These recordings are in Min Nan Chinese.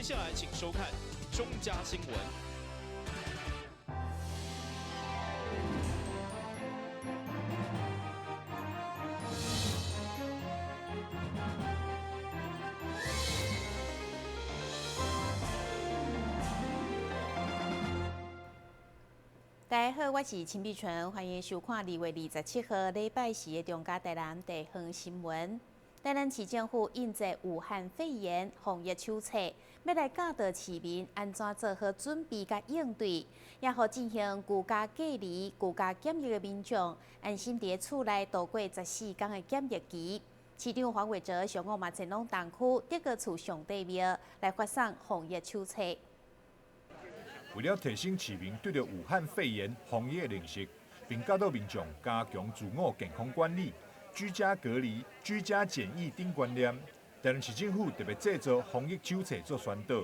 接下來請收看中嘉新聞。大家好，我是陳美純，歡迎收看2月27號禮拜四的中嘉台南地方新聞。台南市政府應對武漢肺炎防疫手冊，欲來教導市民按怎做好準備佮應對，也予進行居家隔離、居家檢疫的民眾安心佇厝內度過14天的檢疫期。市長黃偉哲上午嘛前往東區德國厝上帝廟來發送防疫手冊。為了提升市民對著武漢肺炎防疫的認識，並教導民眾加強自我健康管理、居家隔離、居家檢疫等觀念，台南市政府特別製作防疫手冊做宣導。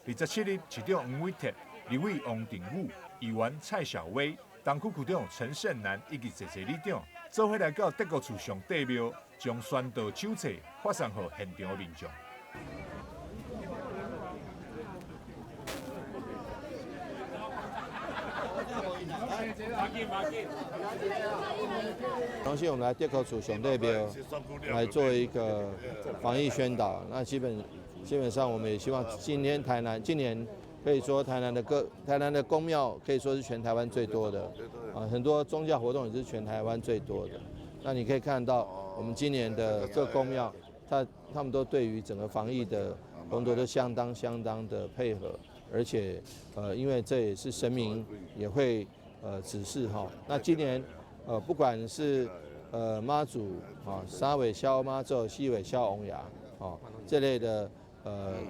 27日，市長黃偉哲、立委王定宇、議員蔡小薇、東區區長陳勝南以及濟濟里長，做伙來到德國厝上帝廟，將宣導手冊發送予現場的民眾。榮幸我們來德國厝上帝廟來做一個防疫宣導。那基本上，我們也希望今天台南今年可以說台南的宮廟可以說是全台灣最多的啊，很多宗教活動也是全台灣最多的。那你可以看到，我們今年的各宮廟，他們都對於整個防疫的工作都相當相當的配合，而且因為這也是神明也會指示哈。那今年不管是媽祖啊，三尾蕭媽祖、四尾蕭王爺啊這類的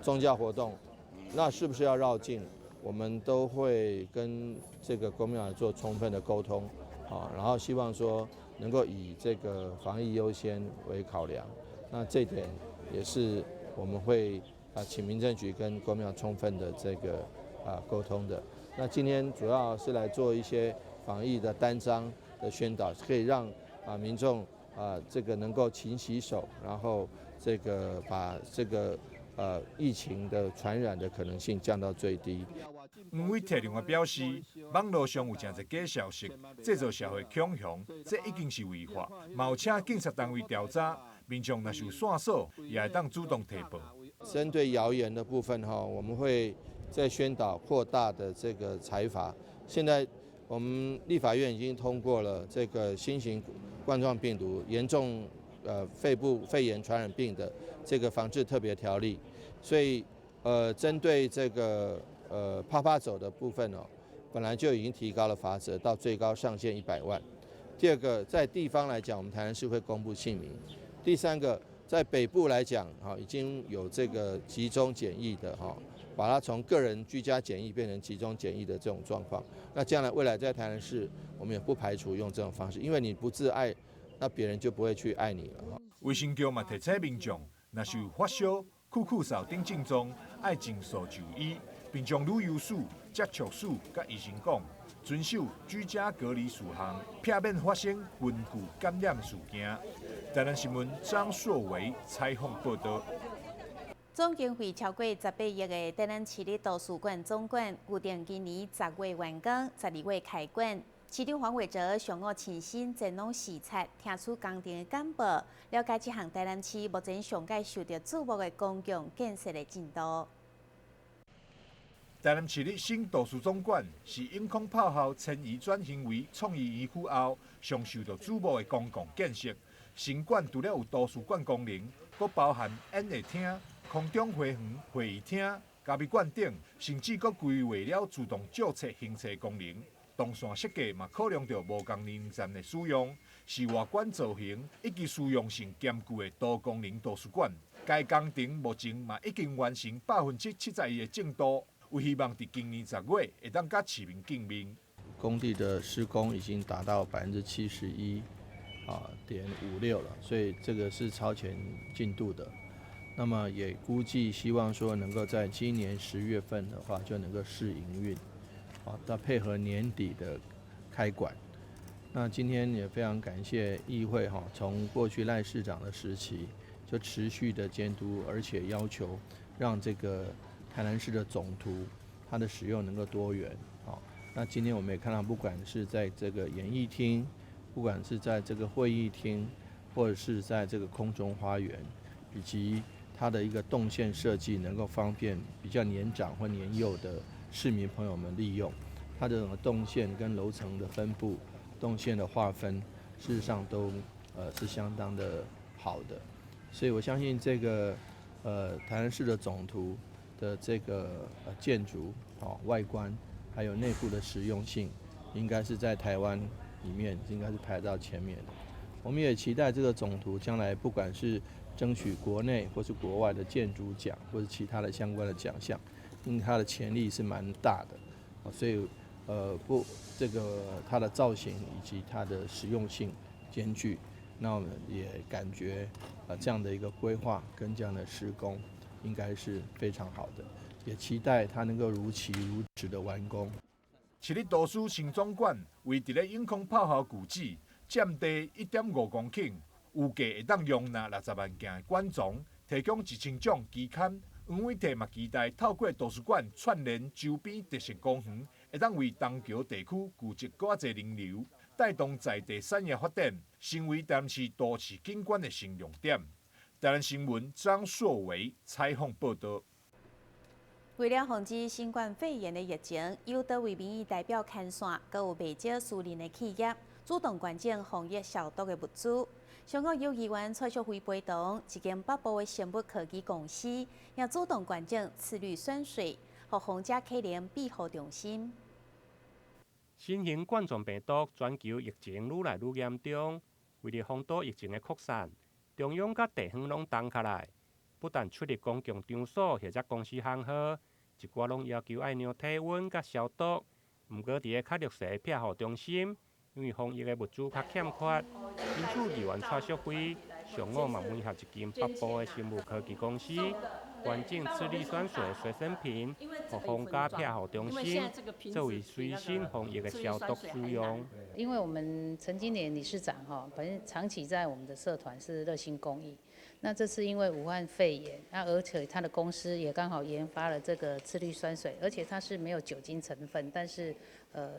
宗教活動，那是不是要繞境？我們都會跟這個宮廟做充分的溝通，啊，然後希望說能夠以這個防疫優先為考量。那這點也是我們會啊請民政局跟宮廟充分的這個啊溝通的。那今天主要是來做一些防疫的單張的宣導，可以讓啊民眾啊這個能夠勤洗手，然後這個把這個疫情的傳染的可能性降到最低。黃偉哲另外表示，網路上有誠濟假消息，製造社會恐慌，這已經是違法，嘛有請警察單位調查，民眾若是有線索，也會當主動提報。針對謠言的部分哈，我們會在宣導擴大的這個裁罰。現在我們立法院已經通過了這個新型冠狀病毒嚴重肺部肺炎傳染病的這個防治特別條例，所以針對這個趴趴走的部分哦，本來就已經提高了罰則到最高上限100萬。第二個，在地方來講，我們台南市會公布姓名。第三個，在北部來講，哈，已經有這個集中檢疫的哈，把它從個人居家檢疫變成集中檢疫的這種狀況。那將來未來在台南市，我們也不排除用這種方式，因為你不自愛，那別人就不會去愛你了。衛生局嘛提醒民眾，若是有發燒、咳咳嗽等症狀，愛盡速就醫，並將旅遊史、接觸史佮醫生講，遵守居家隔離事項，避免發生群聚感染事件。台南新聞張碩維採訪報道。總經費超過18億的台南市立圖書館總館，預定今年10月完工，12月開館。市長黃偉哲上午親身前往視察，聽取工程的簡報，了解這項台南市目前上蓋受到矚目的公共建設的進度。台南市立新圖書總館是永康炮校遷移轉型為創意園區後，上受到矚目的公共建設。新館除了有圖書館功能，閣包含演藝廳、空中花園會議廳、咖啡館等，甚至閣規劃了自動借冊行冊功能。動線設計嘛考量著無仝年齡層的使用，是外觀造型以及實用性兼具的多功能圖書館。該工程目前嘛已經完成71%的進度，有希望佇今年10月會當佮市民見面。工地的施工已經達到71.56%了，所以這個是超前進度的。那麼也估計希望說能夠在今年10月份的話就能夠試營運，啊，到配合年底的開館。那今天也非常感謝議會哈，從過去賴市長的時期就持續的監督，而且要求讓這個台南市的總圖，它的使用能夠多元。好，那今天我們也看到，不管是在這個演藝廳，不管是在這個會議廳，或者是在這個空中花園，以及它的一個動線設計，能夠方便比較年長或年幼的市民朋友們利用。它的整個動線跟樓層的分布、動線的劃分，事實上都是相當的好的。所以我相信這個台南市的總圖的這個建築哦外觀，還有內部的實用性，應該是在台灣裡面應該是排到前面的。我們也期待這個總圖將來不管是爭取國內或是國外的建築獎，或者其他的相關的獎項，因為它的潛力是蠻大的，所以不，這個它的造型以及它的實用性兼具，那我們也感覺這樣的一個規劃跟這樣的施工應該是非常好的，也期待它能夠如期如質的完工。市立圖書新總館位佇咧永康炮校舊址，佔地1.5公頃，預計會當容納60萬件的館藏，提供1000種期刊。黃偉哲嘛期待透過圖書館串聯周邊特色公園，會當為東橋地區聚集閣較濟人流，帶動在地產業發展，成為台南市都市景觀的新亮點。台南新聞張碩維採訪報道。為了防止新冠肺炎的疫情，有多位民意代表牽線，閣有袂少私人的企業主動捐贈防疫消毒的物資。上個幼議員蔡淑慧陪同一間北部的生物科技公司，也主動捐贈次氯酸水，予皇家啟靈庇護中心。新型冠狀病毒全球疫情愈來愈嚴重，為了防堵疫情的擴散，中央佮地方攏動起來，不但出入公共場所或者公司行號，一寡攏要求愛量體溫佮消毒。毋過，佇咧較弱勢的庇護中心，因為防疫的物資較欠缺，因此議員蔡淑慧上午嘛聯合一間北部的生物科技公司，捐贈次氯酸水隨身瓶，予皇家庇護中心作為隨身防疫的消毒使用。因為我們陳金蓮理事長哈，本身長期在我們的社團是熱心公益。那這次因為武漢肺炎，那而且他的公司也剛好研發了這個次氯酸水，而且它是沒有酒精成分，但是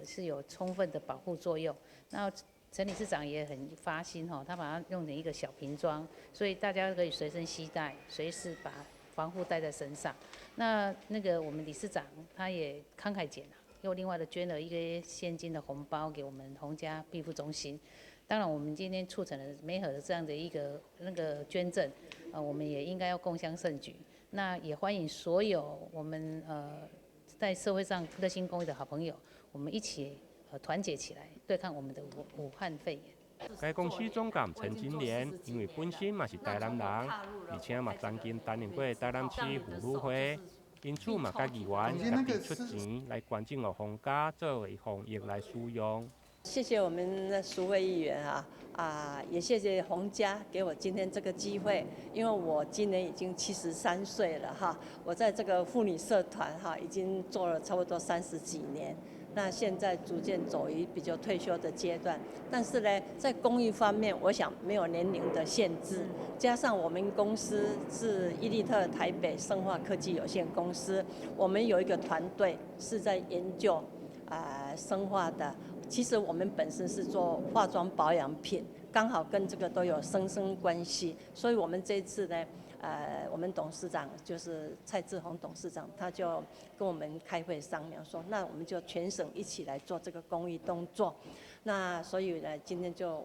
是有充分的保護作用。那陳理事長也很發心哈，他把它用成一個小瓶裝，所以大家可以隨身攜帶，隨時把防護帶在身上。那個我們理事長他也慷慨解囊，又另外的捐了一個現金的紅包給我們洪家庇護中心。當然，我們今天促成了媒合的這樣的一個那個捐贈，我們也應該要共襄盛舉。那也歡迎所有我們在社會上熱心公益的好朋友，我們一起團結起來，對抗我們的武漢肺炎。該公司總監陳金蓮，因為本身嘛是台南人，而且嘛曾經擔任過台南市婦女會，因此嘛佮議員家己出錢來捐贈予皇家作為防疫來使用。謝謝我們的淑慧議員啊，也謝謝洪家給我今天這個機會，因為我今年已經73歲了哈，我在這個婦女社團哈已經做了差不多30幾年，那現在逐漸走於比較退休的階段，但是呢，在公益方面，我想沒有年齡的限制，加上我們公司是伊利特台北生化科技有限公司，我們有一個團隊是在研究生化的。其實我們本身是做化妝保養品，剛好跟這個都有生生關係，所以我們這次呢，我們董事長就是蔡志宏董事長，他就跟我們開會商量說，那我們就全省一起來做這個公益動作。那所以呢，今天就，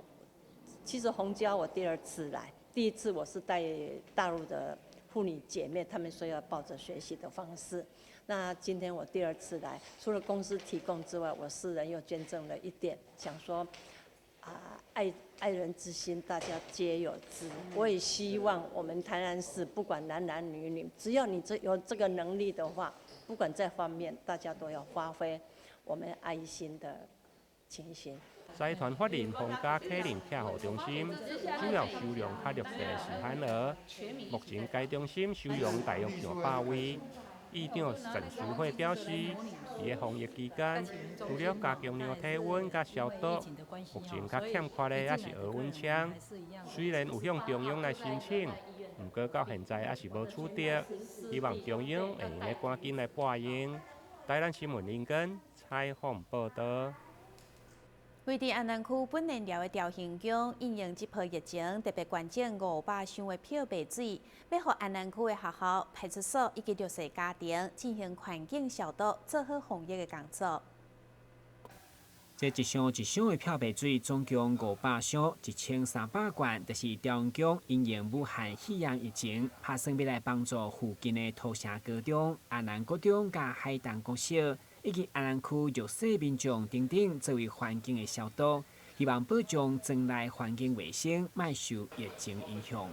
其實洪家我第二次來，第一次我是帶大陸的婦女姐妹，她們說要抱着學習的方式。那今天我第二次來，除了公司提供之外，我私人又捐贈了一點，想說，愛人之心，大家皆有之。我也希望我們台南市不管男男女女，只要你這有這個能力的話，不管這方面，大家都要發揮我們愛心的情形。財團法人皇家啟靈庇護中心主要收容較弱勢的時罕兒，目前該中心收容大約上百位。院長陳淑慧表示，佇咧防疫期間，除了加強量體溫佮消毒，目前較欠缺的猶是額溫槍。雖然有向中央來申請，毋過到現在猶是無取得，希望中央會用得趕緊來撥用。台南新聞林根採訪報導。位佇安南區本年寮的兆興宮，因應這波疫情，特別捐贈500箱的漂白水，欲予安南區的學校、派出所以及弱勢家庭進行環境消毒，做好防疫的工作。這一箱一箱的漂白水，總共500箱，1300罐，就是兆興宮因應武漢肺炎疫情，拍算欲來幫助附近的土城高中、安南國中佮海東國小，以及安南區弱勢民眾等等，作為環境的消毒，希望保障莊內環境衛生，莫受疫情影響。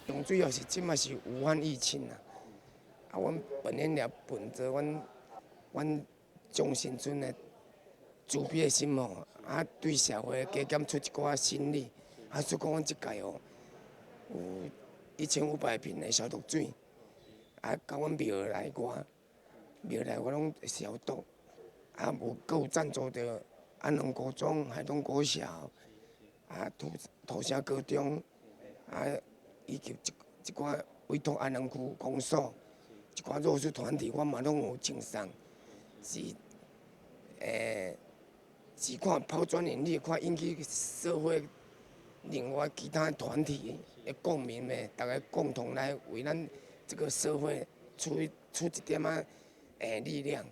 上主要是這馬是武漢疫情啊，啊，阮本年也本着阮中心村的慈悲的心吼，啊，對社會加減出一寡心力，啊，所以講阮這屆哦，有1500瓶的消毒水，啊，到阮廟內外，廟內外攏消毒，啊，有閣有贊助著安南國中、海東國小，啊，土城高中，啊，以及這寡委託安南區公所，一寡弱勢團體，我嘛攏有贈送，是看拋磚引玉，看引起社會另外其他團體的共鳴的，大家共同來為咱這個社會出一點仔力量。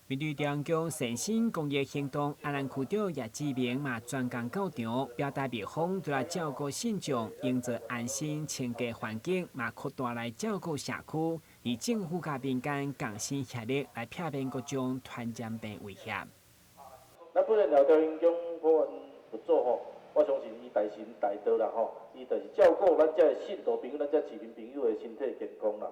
面對兆興宮善心公益行動，安南區長葉志明嘛專工到場，表達廟方除了照顧信眾，營造安心清潔環境，嘛擴大來照顧社區，以政府佮民間共心協力來避免各種傳染病威脅。咱本來兆興宮普安佛祖吼，我相信伊大神大德啦吼，伊就是照顧咱遮的信徒朋友、咱遮市民朋友的身體健康啦。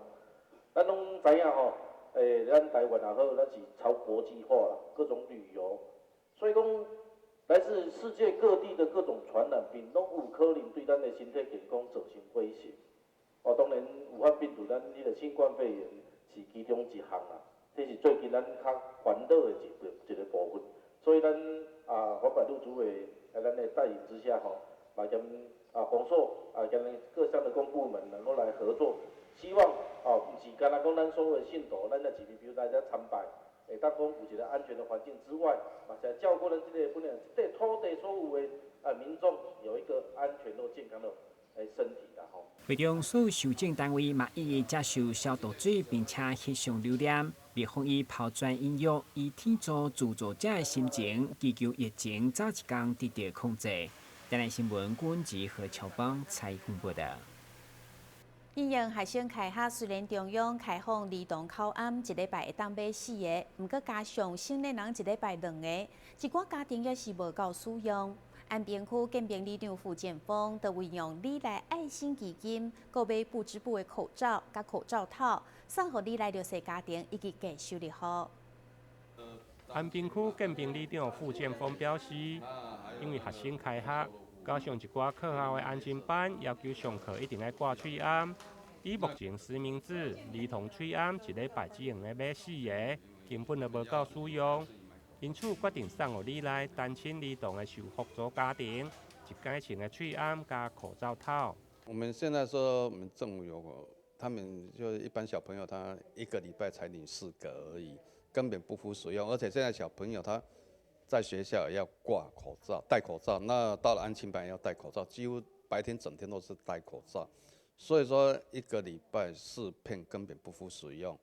咱攏知影吼，咱台灣也好，咱是超國際化啦，各種旅遊，所以講來自世界各地的各種傳染病，攏有可能對咱的身體健康造成威脅。哦，當然武漢病毒，咱彼個新冠肺炎是其中一項啦，這是最近咱較煩惱的一個部分。所以咱啊，環保路主委在咱的帶領之下吼，來跟啊公所啊跟各項的公部門能夠來合作，希望啊，毋是干焦講咱所有的信徒，咱的市民朋友來遮參拜，會當講有一個安全的環境之外，嘛是來照顧咱這個本來這土地所有的啊民眾有一個安全又健康的身體啦吼。會中所有受贈單位嘛一一接受消毒水，並且翕相留念。廟方以拋磚引玉，以天助自助者的心情，祈求疫情早一工得到控制。台南新聞郭吉和喬邦採訪報導。因應學生開學，雖然中央開放兒童口餡一禮拜會當買四個，毋過加上成年人一禮拜兩個，一寡家庭也是無夠使用。安平區建平里長傅建峰就運用里內愛心基金購買不織布的口罩佮口罩套，送予里內弱勢家庭以及低收入戶。安平區建平里長傅建峰表示，因為學生開學，加上一寡課後的安親班要求上課一定愛掛喙罨。以目前實名制，兒童喙罨一禮拜只用得買四個，根本就無夠使用。因此決定送予里內單親兒童的受扶助家庭一改穿的喙罨佮口罩套。我們現在說，我們政府有，他們就一般小朋友，他一個禮拜才領四個而已，根本不敷使用。而且現在小朋友他在學校也要掛口罩、戴口罩，那到了安親班也要戴口罩，幾乎白天整天都是戴口罩。所以說一個禮拜四片根本不敷使用。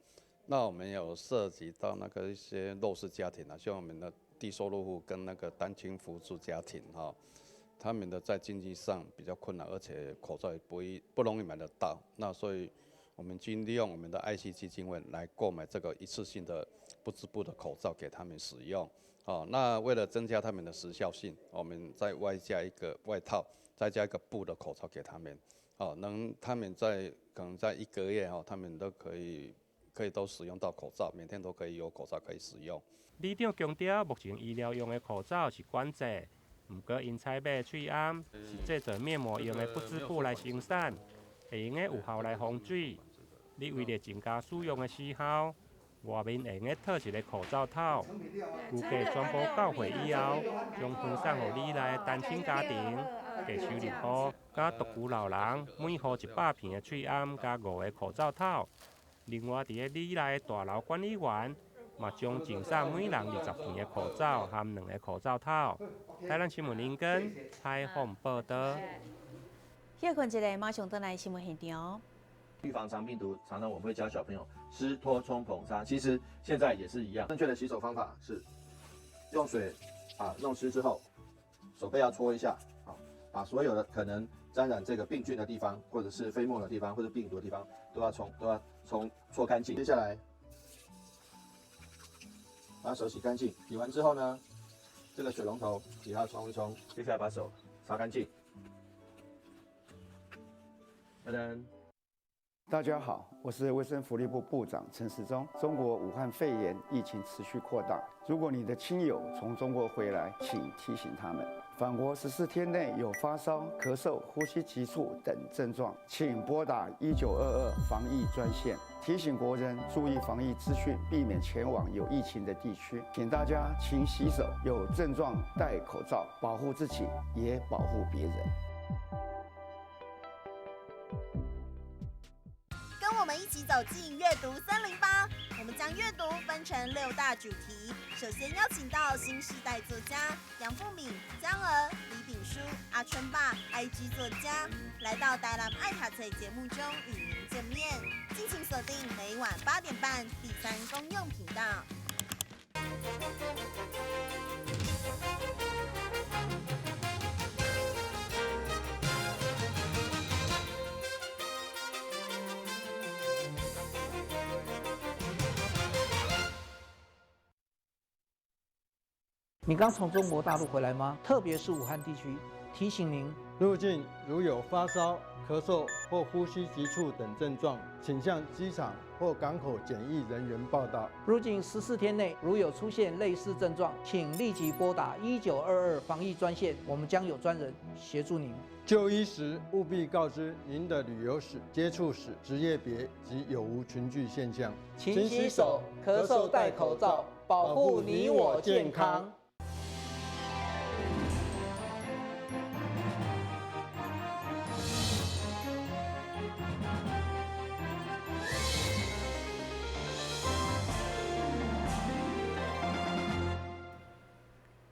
那我們有涉及到那個一些弱勢家庭啊，像我們的低收入戶跟那個單親扶助家庭哈，他們的在經濟上比較困難，而且口罩也不容易買得到。那所以我們就利用我們的愛心基金會來購買這個一次性的不織布的口罩給他們使用。哦，那為了增加他們的時效性，我們再外加一個外套，再加一個布的口罩給他們。哦，能他們在可能在一個月哈，他們都可以都使用到口罩，每天都可以有口罩可以使用。里長強調，目前醫療用的口罩是管制，毋過𪜶採買的喙罨是製作面膜用的不織布來生產，會用得有效來防水。你為了增加使用的時效，外面會用得套一個口罩套。預計全部到貨以後，將分送予里內單親家庭、低收入戶佮獨居老人每戶100片的喙罨佮5个口罩套。另外，佇咧里內的大樓管理員嘛，將贈送每人20片的口罩含2个口罩套。台南新聞林根採訪報導。歇睏一下，馬上轉來新聞現場。預防腸病毒，常常我們會教小朋友濕拖沖捧擦，其實現在也是一樣。正確的洗手方法是用水啊弄濕之後，手背要搓一下，啊，把所有的可能沾染這個病菌的地方，或者是飛沫的地方，或者病毒的地方，都要沖都要沖搓乾淨。接下來把手洗乾淨，洗完之後呢，這個水龍頭也要沖一沖。接下來把手擦乾淨。噔噔。大家好，我是衛生福利部部長陳時中。中國武漢肺炎疫情持續擴大，如果你的親友從中國回來，請提醒他們，返國14天內有發燒、咳嗽、呼吸急促等症狀，請撥打1922防疫專線。提醒國人注意防疫資訊，避免前往有疫情的地區。請大家勤洗手，有症狀戴口罩，保護自己，也保護別人。跟我們一起走進閱讀308，我們將閱讀分成6大主題。首先邀請到新世代作家楊富敏、江娥、李炳書、阿春爸、IG 作家，來到台南愛讀冊節目中與您見面。敬請鎖定每晚8點半第三公用頻道。你剛從中國大陸回來嗎？特別是武漢地區，提醒您：入境如有發燒、咳嗽或呼吸急促等症狀，請向機場或港口檢疫人員報到。入境14天內如有出現類似症狀，請立即撥打1922防疫專線，我們將有專人協助您。就醫時務必告知您的旅遊史、接觸史、職業別及有無群聚現象。勤洗手，咳嗽戴口罩，保護你我健康。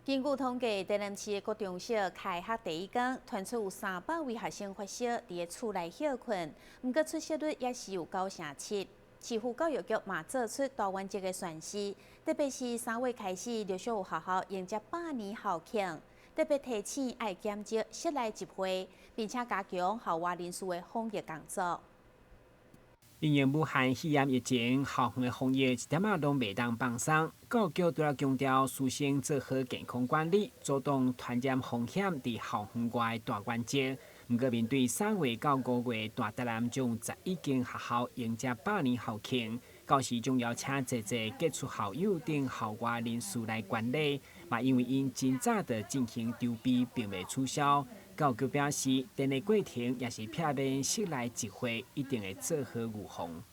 根據統計，台南市的國中小開學第一天，傳出有300位學生發燒，佇咧厝內歇睏，毋過出席率也是有9.7%。市府教育局嘛做出大原則的宣示，特別是3月開始，陸續有學校迎接百年校慶，特別提醒愛減少室內集會，並且加強校外人士的防疫工作。因應武漢肺炎疫情，校園的防疫一點仔攏袂當放鬆。教育局除了強調師生做好健康管理，阻擋傳染風險佇校園外的大原則。毋過面對3月到5月，大台南將有11間學校迎接百年校慶，到時將邀請濟濟傑出校友等校外人士來觀禮。嘛，因為𪜶真早就進行籌備，並未取消。教育局表示，典禮過程也是避免室內集會，一定會做好預防。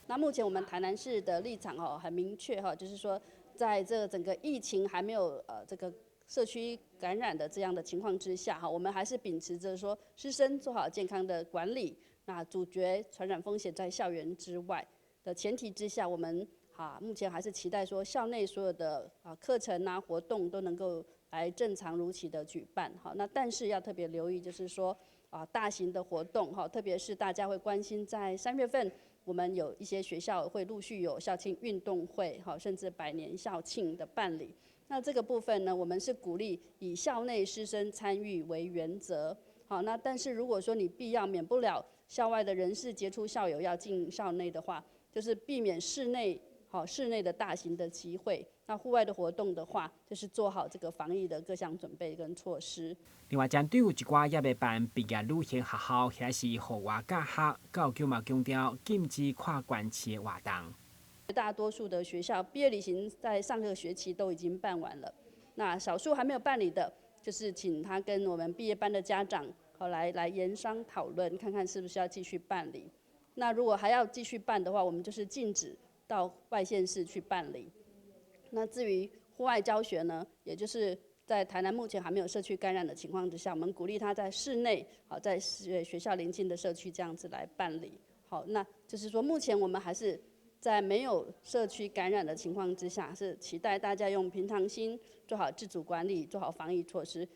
那目前我們台南市的立場哦，很明確哈，就是說，在這個整個疫情還沒有這個社區感染的這樣的情況之下哈，我們還是秉持著說，師生做好健康的管理，那阻絕傳染風險在校園之外的前提之下，我們目前還是期待說，校內所有的課程啊活動都能夠來正常如期的舉辦，好，那但是要特別留意，就是說大型的活動哈，特別是大家會關心，在3月份，我們有一些學校會陸續有校慶運動會，哈，甚至百年校慶的辦理。那這個部分呢，我們是鼓勵以校內師生參與為原則，好，那但是如果說你必要免不了校外的人士接觸校友要進校內的話，就是避免室內。好，室內的大型的集會，那戶外的活動的話，就是做好這個防疫的各項準備跟措施。另外，針對有一寡猶未辦畢業旅行學校，或是戶外教學，教育局嘛強調禁止跨縣市的活動。大多數的學校畢業旅行在上個學期都已經辦完了，那少數還沒有辦理的，就是請他跟我們畢業班的家長好來研商討論，看看是不是要繼續辦理。那如果還要繼續辦的話，我們就是禁止到外縣市去辦理。那至於戶外教學呢，也就是在台南目前还没有社区感染的情况之下，我们鼓励他在室内，好，在學校鄰近的社區這樣子來辦理。好，那就是說目前我們還是在沒有社區感染的情況之下，是期待大家用平常心做好自主管理，做好防疫措施。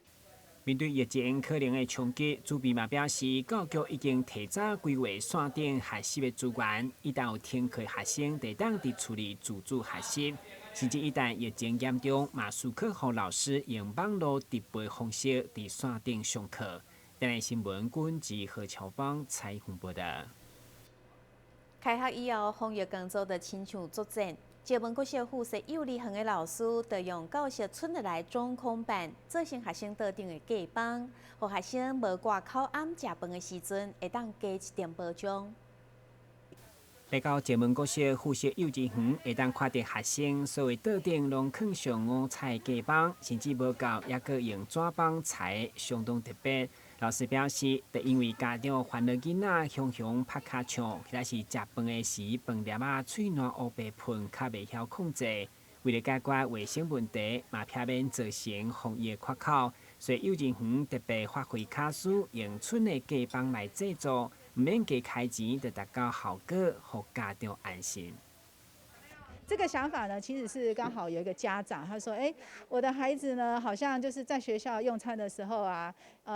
面對疫情可能的衝擊，主秘嘛表示，教育局已經提早規劃線頂學習的資源，一旦有停課學生，就當佇厝裡自主學習。甚至一旦疫情嚴重，嘛許可予老師用網路直播方式佇線頂上課。台南新聞軍及何喬芳採訪報道。開學以後，防疫工作就親像作戰。石門國小附設幼兒園的老師，就用教室賰落來中空板，做成學生桌頂的隔板，予學生無掛口暗食飯的時陣，會當加一點保障。來到石門國小附設幼稚園，會當看著學生所有桌頂攏囥上五彩隔板，甚至無夠，猶閣用紙板裁，相當特別。老師表示，就因為家長煩惱囡仔雄雄拍尻唱，或者是食飯的時飯粒仔喙瀾烏白噴，較袂曉控制。為了解決衛生問題，嘛避免造成防疫缺口，所以幼稚園特別發揮巧思，用賰的隔板來製作，毋免加開錢，就達到效果，予家長安心。這個想法呢，其實是剛好有一個家長，他說：“哎，我的孩子呢，好像就是在學校用餐的時候啊，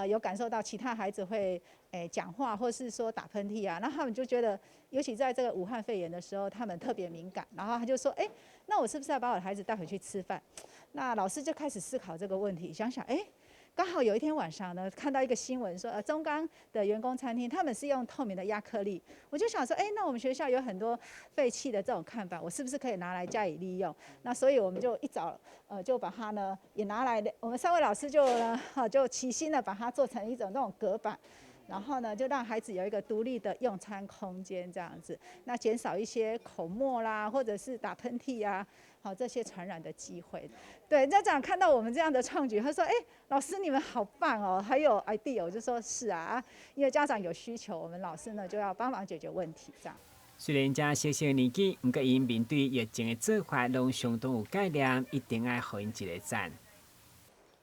有感受到其他孩子會講話，或是說打噴嚏啊，那他們就覺得，尤其在這個武漢肺炎的時候，他們特別敏感。然後他就說：哎，那我是不是要把我的孩子帶回去吃飯？那老師就開始思考這個問題，想想，哎，剛好有一天晚上呢，看到一個新聞說，中鋼的員工餐廳他們是用透明的亞克力，我就想說，哎，那我們學校有很多廢棄的這種看板，我是不是可以拿來加以利用？那所以我們就一早，就把它呢也拿來，我們三位老師就呢，哈，就齊心的把它做成一種那種隔板，然後呢，就讓孩子有一個獨立的用餐空間，這樣子，那減少一些口沫啦，或者是打噴嚏啊，好這些傳染的機會。對，家長看到我們這樣的創舉，他說：“哎，老師你們好棒哦，還有 idea。”我就說：“是啊，因為家長有需求，我們老師呢就要幫忙解決問題。”這樣。雖然遮小小年紀，毋過𪜶面對疫情的做法，攏相當有概念，一定愛予𪜶一個讚。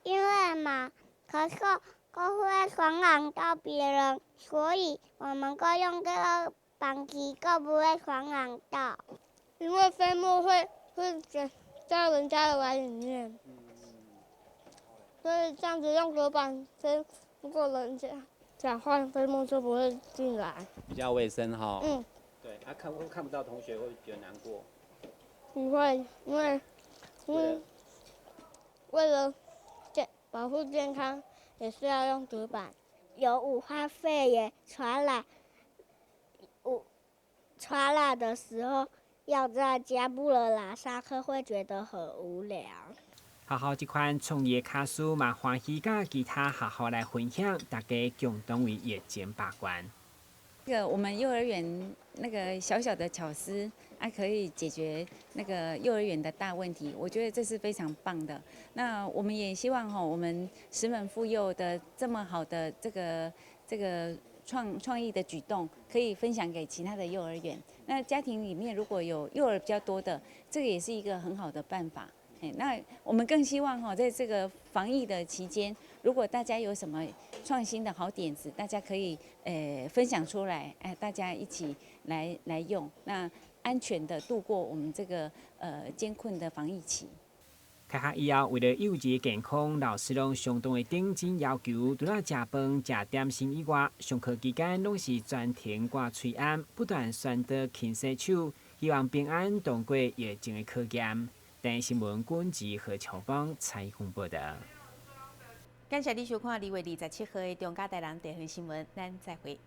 因為嘛，咳嗽都會傳染到別人，所以我們該用這個板子，更不會傳染到。因為飛沫會在人家的碗裡面，所以這樣子用隔板飛，如果人家講話，飛沫就不會進來。比較衛生哈。嗯。對，啊看不到同學會覺得難過。不會，因為為了保護健康，也是要用隔板。有武漢肺炎傳染的時候，要在家不能來上課，會覺得很無聊。學校這款創意巧思嘛，歡喜佮其他學校來分享，大家共同為疫情把關。這個我們幼兒園那個小小的巧思，啊，可以解決那個幼兒園的大問題，我覺得這是非常棒的。那我們也希望哈，我們石門婦幼的這麼好的這個創意的舉動，可以分享給其他的幼兒園。那家庭裡面如果有幼兒比較多的，這個也是一個很好的辦法。那我們更希望哈，在這個防疫的期間，如果大家有什麼創新的好點子，大家可以分享出來，大家一起來用，那安全的度過我們這個艱困的防疫期。開學以後，為了幼兒健康，老師攏相當的認真要求，除了食飯、食點心以外，上課期間攏是全程掛喙罨，不斷宣導勤洗手，希望平安度過疫情的考驗。台視新聞軍志何喬芳採訪報道。感謝你收看2月27號的中嘉台南地方新聞，咱再會。